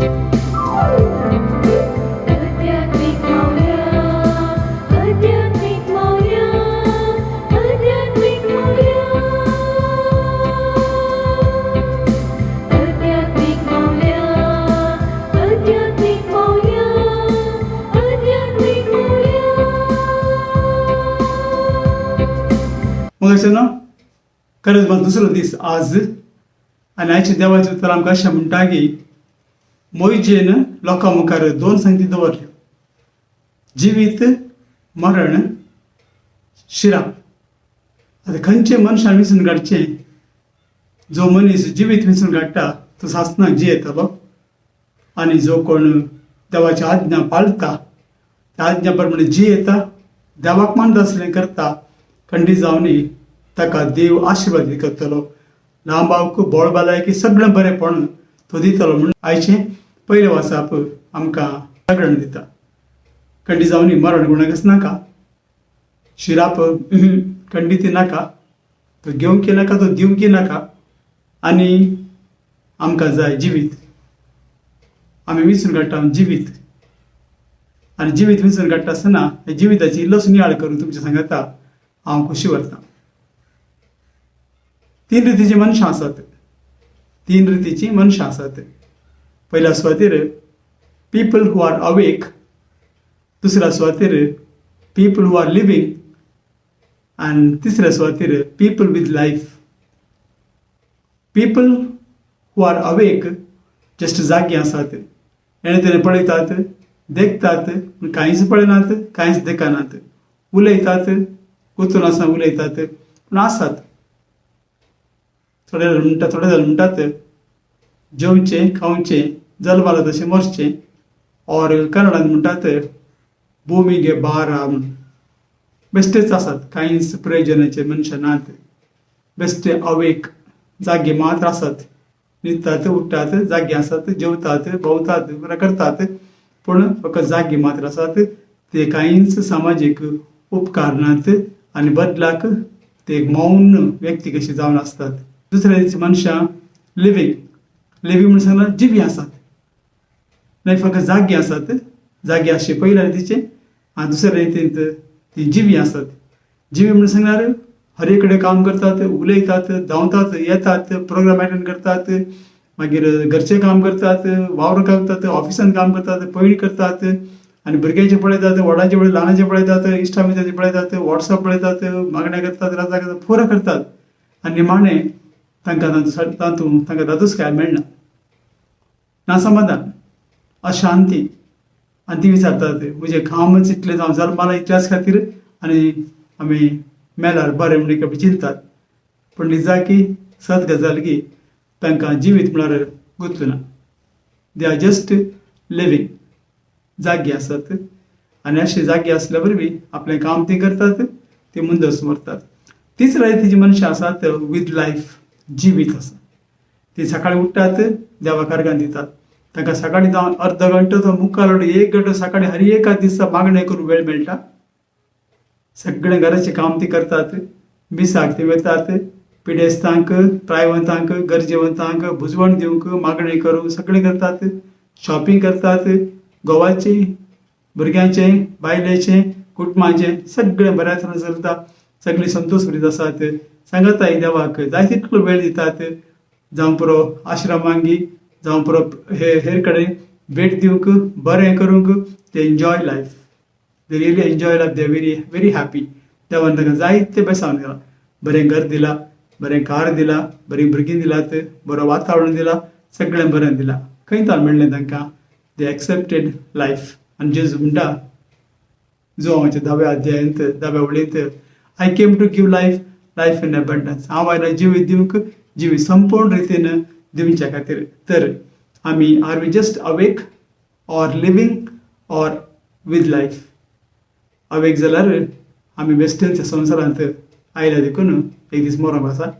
आध्यात्मिक मावळ्या, आध्यात्मिक मावळ्या, आध्यात्मिक मावळ्या, आध्यात्मिक मावळ्या, आध्यात्मिक मावळ्या, आध्यात्मिक मावळ्या. मग अशें न्हू, खरेंच म्हाका दुसरो दीस आज आनी आयच्या देवाचें उतर आमकां अशें म्हणटा की मोयजेन लोकां मुखार दोन संगती दवरल्यो, जिवीत मरण शिराप. आतां खंयचे मनशान विंचून काडचें? जो मनीस जिवीत विंचून काडटा तो सासणाक जियेतलो आनी जो कोण देवाची आज्ञा पाळटा, त्या आज्ञा प्रमाणे जियेता, देवाक मानता आसलें करता, खंडीत जावनी ताका देव आशिर्वाद करतलो, लांबावक बोळ बालायकी सगळें बरेंपण तो दितलो म्हूण आयचें पयलें वाचप आमकां जागरण दिता. खंडीत जावनी मरण कोणाकच नाका, शिराप खंडीत नाका, तो घेवंक नाका, तो दिवंक नाका आनी आमकां जाय जिवीत. आमी विंचून काडटा जिवीत आनी जिवीत विंचून काडटा आसतना ह्या जिविताची इल्लोसो नियाळ करून तुमच्या सांगता हांव खोशी व्हरता. तीन रितीचीं मनशां आसात, तीन रितीचीं मनशां आसात. पयल्या सुवातेर पीपल who are awake, दुसऱ्या सुवातेर पीपल who are living आनी तिसऱ्या सुवातेर people with life. People who are awake just जागे आसात, हेणे तेणे पळयतात, देखतात, पूण कांयच पळयनात, कांयच देखनात. उलयतात, गुंतून आसा उलयतात, पूण आसात. थोडे जाण म्हणटात, थोडे जाण म्हणटात जेवचें, खावचें, जल्माला तशें मरचें, ऑर कन्नडान म्हणटात भूमिगे बारा म्हूण. बेश्टेच आसात, कांयच प्रयोजनाचे मनशां नात. बेश्टे अवेक, जागे मात्र आसात. न्हिदतात, उठ्ठात, जागे आसात, जेवतात, भोंवतात, बरें करतात, पूण फकत जागे मात्र आसात. ते कांयच सामाजीक उपकार नात आनी बदलाक ते एक मौन व्यक्ती कशी जावन आसतात. दुसऱ्या दिसा मनशां लिवींग. लिवींग म्हण सांगल्यार जिवी आसात, न्हय फकत जागे आसात. जागे आसचे पयल्या रितीचे आनी दुसऱ्या रितींत ती जिवी आसात. जिवी म्हण सांगल्यार हर एक कडेन काम करतात, उलयतात, धांवतात, येतात, प्रोग्राम एटेंड करतात, मागीर घरचें काम करतात, वावर करतात, ऑफिसान काम करतात, पयण करतात आनी भुरग्यांचें पळयतात, व्हडांचें पळयतात, ल्हानांचें पळयतात, इश्टा मित्रांचें पळयतात, वॉट्सअप पळयतात, मागण्या करतात, राजा करतात, पुरो करतात आनी निमाणें तांकां तातूंत तांकां तातूंच काय मेळना, ना समाधान, अशांती. आनी ती विचारतात, म्हजें कामच इतलें, जावं जल्माला इतल्याच खातीर आनी आमी मेल्यार बरें म्हण चिंततात. पूण निजाकी सत गजाल की तांकां जिवीत म्हळ्यार गुंतना. They are just living, जागे आसात आनी अशे जागे आसल्या वरवीं आपलें काम ती करतात, ती मुंदस मरतात. तिसऱ्या रितीची मनशां आसात विथ लायफ, जिवीत आसा. ती सकाळी उठ्ठात, देवाक अर्गां दितात. तांकां सकाळी जावन अर्द घंटो तो मुखार एक घंटो सकाळी हर एका दिसा मागणें करूंक वेळ मेळटा. सगळें घराचें काम ती करतात, मिसाक ती वतात, पिडेस्तांक, प्रायवंतांक, गरजेवंतांक बुजवण दिवंक, मागणें करूंक सगळें करतात, शॉपिंग करतात, घोवाचें, भुरग्यांचें, बायलेचें, कुटुंबाचें सगळें बऱ्या तरेन चलता. सगळीं संतोश भरीत आसात. सांगताय देवाक जाय तितलो वेळ दितात, जावं पुरो आश्रमांगी, जावं पुरो हे हेर कडेन भेट दिवंक, बरें करूंक. ते enjoy life, they really enjoy life, they very very happy. देवान तांकां जायते बेसावन दिलां, बरें घर दिलां, बरें कार दिलां, बरीं भुरगीं दिलात, बरो वातावरण दिलां, सगळें बरें दिलां. खंय ताण मेळ्ळें तांकां? They accepted life. आनी जेजू म्हणटा जुवांवाच्या धाव्या अध्यायांत धाव्या वळींत, "I came to give life, life in abundance." हांव आयला जिवीत दिवंक, जिवीत संपूर्ण रितीन दिवच्या खातीर. तर आमी are we just awake or living or with life? Awake जाल्यार आमी बेश्टेच संवसारांत आयल्या देखून एक दीस मरोंक आसा,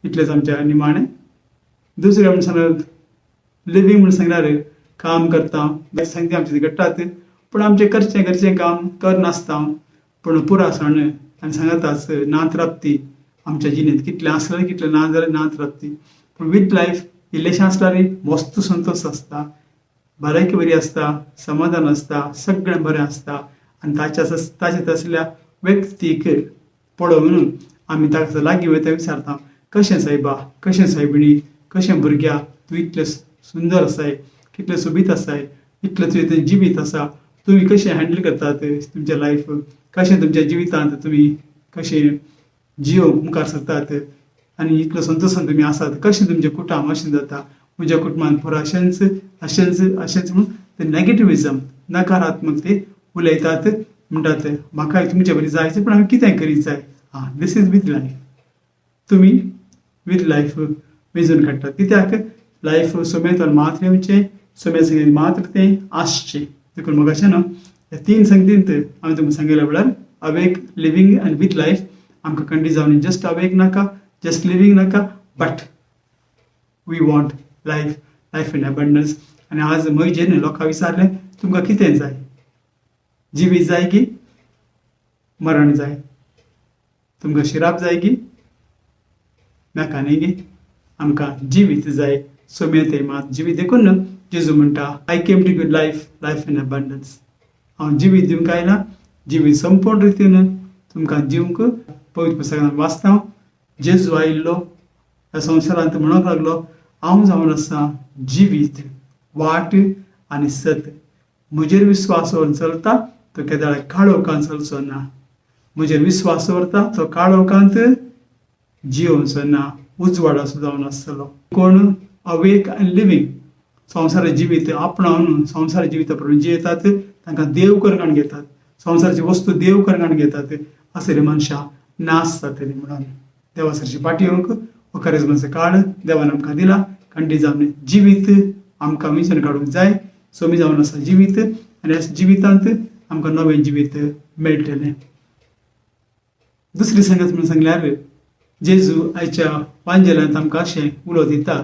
इतलेंच आमच्या निमाणें. दुसरें म्हण सांगल्यार लिवींग म्हण सांगल्यार काम करता, सांगते आमचे घडटात, पूण आमचें करचें घरचें काम करनासता, पूण पुरो सण आनी सांगताच ना तृप्ती आमच्या जिणेंत. कितलें आसलें, कितलें ना जाल्यार ना तृप्ती. पूण विथ लायफ इल्लेशें आसल्यार मस्त संतोश आसता, भलायकी बरी आसता, समाधान आसता, सगळें बरें आसता. आनी ताच्या ताचे तसल्या व्यक्तीक पळोवन आमी ताका लागीं वयता, विचारता, कशें सायबा, कशें सायबिणी, कशें भुरग्या, तूं इतलें सुंदर आसाय, कितलें सोबीत आसाय, इतलें तुजें जिवीत आसा, तुमी कशें हँडल करतात तुमचें लायफ, कशें तुमच्या जिवितांत तुमी कशें जियोंक मुखार सरतात आनी इतलो संतोशान तुमी आसात, कशें तुमचें कुटुंब अशें जाता, म्हज्या कुटुंबान पुरो अशेंच अशेंच अशेंच म्हणून ते नॅगेटिविजम, नकारात्मक ते उलयतात. म्हणटात म्हाकाय तुमचे बरी जायचे, पूण हांवें कितें करीत जाय. आं, this is with life. तुमी विथ लायफ मेजून काडटात, कित्याक लायफ सुमेतान मात्र येवचें, सुम्या संगीत मात्र तें आसचें. देखून म्हाका अशें न्हू, ह्या तीन संगतींत हांवें तुमकां सांगिल्लें म्हळ्यार अवेक, लिवींग आनी विथ लायफ. आमकां कंडी जावन जस्ट अवेक नाका, जस्ट लिवींग नाका, but we want life, life in abundance. आनी आज म्हजें लोकां विचारलें, तुमकां कितें जाय, जिवीत जाय की मरण जाय, तुमकां शिराप जाय की नाका न्ही गे, आमकां जिवीत जाय, सोम्या मात जिवीत. देखून जेजू म्हणटा, I came to give life, life in abundance. हांव जिवीत दिवंक आयला, जिवीत संपूर्ण रितीन तुमकां दिवंक. पवित्र पुस्तकांत वाचता, जेजू आयिल्लो ह्या संवसारांत, म्हणूंक लागलो, हांव जावन आसा जिवीत, वाट आनी सत. म्हजेर विस्वास दवरून चलता तो केदाळ काळोखांत चलचो ना. म्हजेर विस्वास दवरता तो काळोखांत जियोवचो ना, उजवाडाचो जावन आसतलो. कोण अवेक आनी लिवींग संवसार जिवीत आपणावन संवसार जिविता प्रमाणे जियेतात, तांकां देव करंगान घेतात, संवसाराची वस्तू देव करंगान घेतात, असले मनशां नाश जातली. म्हणून देवा सरशी फाटी येवंक हो करिज्माचो काळ देवान आमकां दिला. खंडीत जावन जिवीत आमकां विंचून काडूंक जाय. सोमी जावन आसा जिवीत आनी ह्या जिवितांत आमकां नवें जिवीत मेळटलें. दुसरी संगत म्हणून सांगल्यार, जेजू आयच्या वांजेलांत आमकां अशें उलो दिता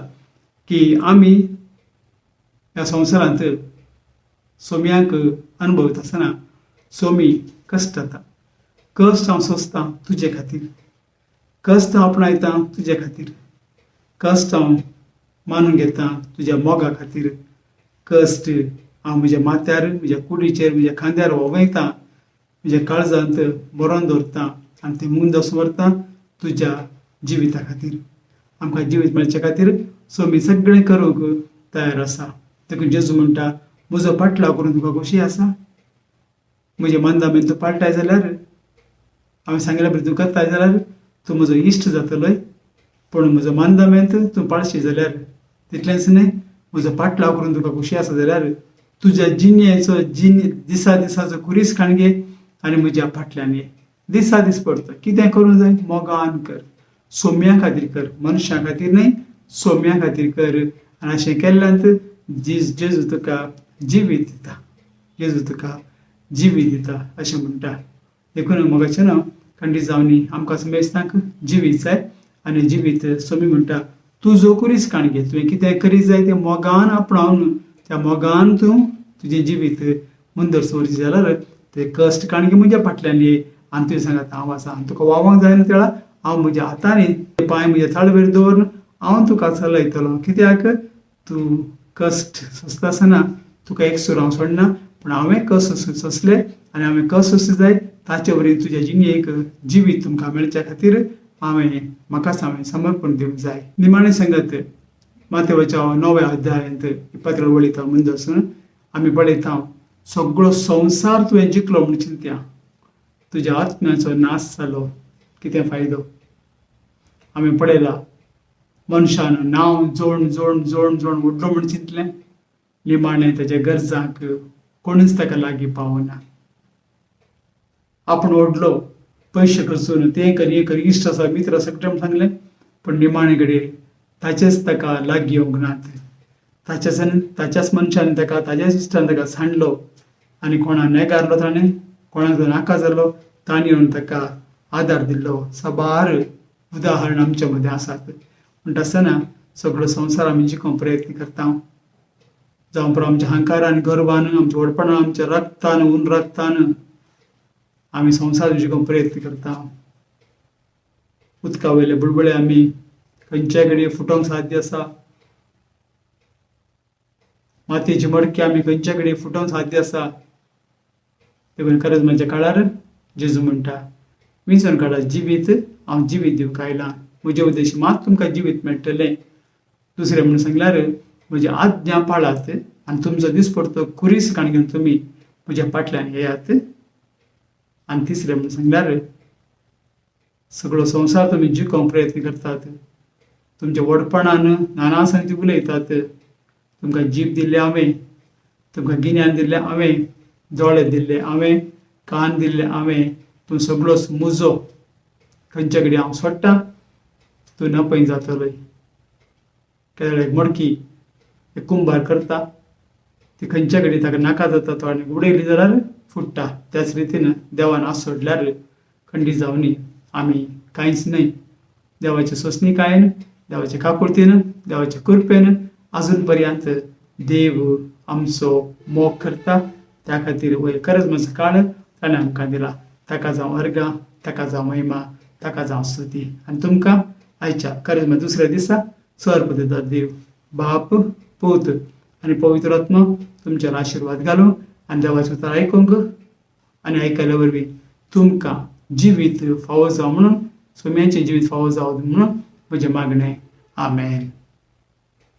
की आमी ह्या संवसारांत सोम्यांक अनुभवता आसतना सोमी कश्ट जाता. कश्ट हांव सोंसतां तुजे खातीर, कश्ट हांव आपणायतां तुजे खातीर, कश्ट हांव मानून घेतां तुज्या मोगा खातीर. कश्ट हांव म्हज्या माथ्यार, म्हज्या कुडीचेर, म्हज्या खांद्यार व्हांवयतां, म्हज्या काळजांत बरोवन दवरतां आनी तें मुंदस व्हरतां तुज्या जिविता खातीर. आमकां जिवीत मेळचे खातीर सोमी सगळें करूंक तयार आसा. देखून जेजू म्हणटा, म्हजो पाटलाव करून तुका खोशी आसा, म्हजे मंदामेन तूं पाळटाय जाल्यार, हांवें सांगिल्ल्या बरें तूं करताय जाल्यार तूं म्हजो इश्ट जातलोय. पूण म्हजो मानदामेंत तूं पाळशी जाल्यार, तितलेंच न्हय, म्हजो पाटलाव करून तुका खोशी आसा जाल्यार तुज्या जिणेचो जिणे दिसा दिसाचो खुरीस काण घे आनी म्हज्या फाटल्यान ये. दिसा दीस पडटा कितें करूंक जाय, मोगान कर, सोम्या खातीर कर, मनशां खातीर न्हय, सोम्या खातीर कर. आनी अशें केल्ल्यान जेजू तुका जिवीत दिता, जेजू तुका जिवीत दिता अशें म्हणटा. देखून मोगाचें न्हू, खंडीत जावनी आमकां समेस्तांक जिवीत जाय. आनी जिवीत सोमी म्हणटा, तूं जो खुरीस काण घे, तुवें कितें करीत जाय तें मोगान आपणावन त्या मोगान तूं तुजें जिवीत मुंदर दवरचें जाल्यार ते कश्ट काण घे, म्हज्या फाटल्यान ये. आनी तुवें सांगात हांव आसा आनी तुका वावोंक जायना तेळा हांव म्हज्या हातांनी पांय म्हज्या ताळवेर दवरून हांव तुका चलयतलो. कित्याक तूं कश्ट सोंसता आसतना तुका एक सूर हांव सोडना, पूण हांवें कश्ट सोंसले आनी हांवें कश्ट सोंसले जाय ताचे वरवीं तुज्या जिणेक जिवीत तुमकां मेळच्या खातीर हांवें म्हाकाच हांवें समर्पण दिवंक जाय. निमाणें संगत, मातेवाच्या णव्या अध्यायांत इपत्र वळयता मुंदसून आमी पळयता, सगळो संवसार तुवें जिखलो म्हूण चिंत्या, तुज्या आत्म्याचो नाश जालो, कितें फायदो? आमी पळयला, मनशान नांव जोड जोड जोड जोड व्हडलो म्हूण चिंतलें, निमाणें ताच्या गरजांक कोणूच ताका लागीं पावना. आपूण व्हडलो, पयशे खर्चून तें कर, हें कर, इश्ट आसा, मित्र आसा, सगळें सांगलें, पूण निमाणे कडेन ताचेच ताका लागीं येवंक नात. ताच्याच ताच्याच मनशान ताका, ताच्याच इश्टान ताका सांडलो आनी कोणा नेगारलो ताणें, कोणाक नाका जालो, ताणें येवन ताका आदार दिल्लो. साबार उदाहरण आमच्या मदें आसात. म्हणटा आसतना सगळो संवसार आमी जिखोवंक प्रयत्न करता, जावं पुरो आमच्या हंकारान, गर्वान, आमच्या व्हडपणान, आमच्या रक्तान, ऊन रक्तान आमी संवसार जिखोवंक प्रयत्न करता. उदका वयले बुळबुळे आमी खंयच्याय घडये फुटोवंक साध्य आसा. मातयेची मडकी आमी खंयच्या कडेन फुटोवंक साध्य आसा. देखून खरेंच म्हज्या काळार जेजू म्हणटा, विंचून काडा जिवीत, हांव जिवीत दिवंक आयलां, म्हजे उद्देश मात तुमकां जिवीत मेळटलें. दुसरें म्हणून सांगल्यार म्हजी आज्ञा पाळात आनी तुमचो दिसपडतो खुरीस काण घेवन तुमी म्हज्या फाटल्यान येयात. आनी तिसरें म्हणून सांगल्यार सगळो संवसार तुमी जिखोवंक प्रयत्न करतात, तुमच्या व्हडपणान नाना संगती उलयतात. तुमकां जीब दिल्ले हांवें, तुमकां गिन्यान दिल्लें हांवें, दोळे दिल्ले हांवें, कान दिल्ले हांवें, तूं सगळोच मुजो खंयच्या कडेन हांव सोडटा तूं नपय जातलोय. केदळ एक मडकी एक कुंभार करता, ती खंयच्या कडेन ताका नाका जाता तो आनी उडयली जाल्यार फुट्टा. त्याच रितीन देवान आस सोडल्यार खंडीत जावनी आमी कांयच न्हय. देवाचे सोंसणीकायेन, देवाचे काकुळतीन, देवाचे कृपेन अजून पर्यंत देव आमचो मोग करता. त्या खातीर वयर खरेंच म्हजो काळ ताणें आमकां दिला. ताका जावं अर्गां, ताका जावं महिमा, ताका जावं स्तुती. आनी तुमकां आयच्या खरेंच म्हज्या दुसऱ्या दिसा स्वर्प दिता देव बाप, पूत आनी पवित्र आत्मो तुमचेर आशिर्वाद घालूं आनी देवाचें उतर आयकूंक आनी आयकल्या वरवीं तुमकां जिवीत फावो जावं म्हणून, सोम्याचें जिवीत फावो जावं म्हणून म्हजें मागणें. आमेन.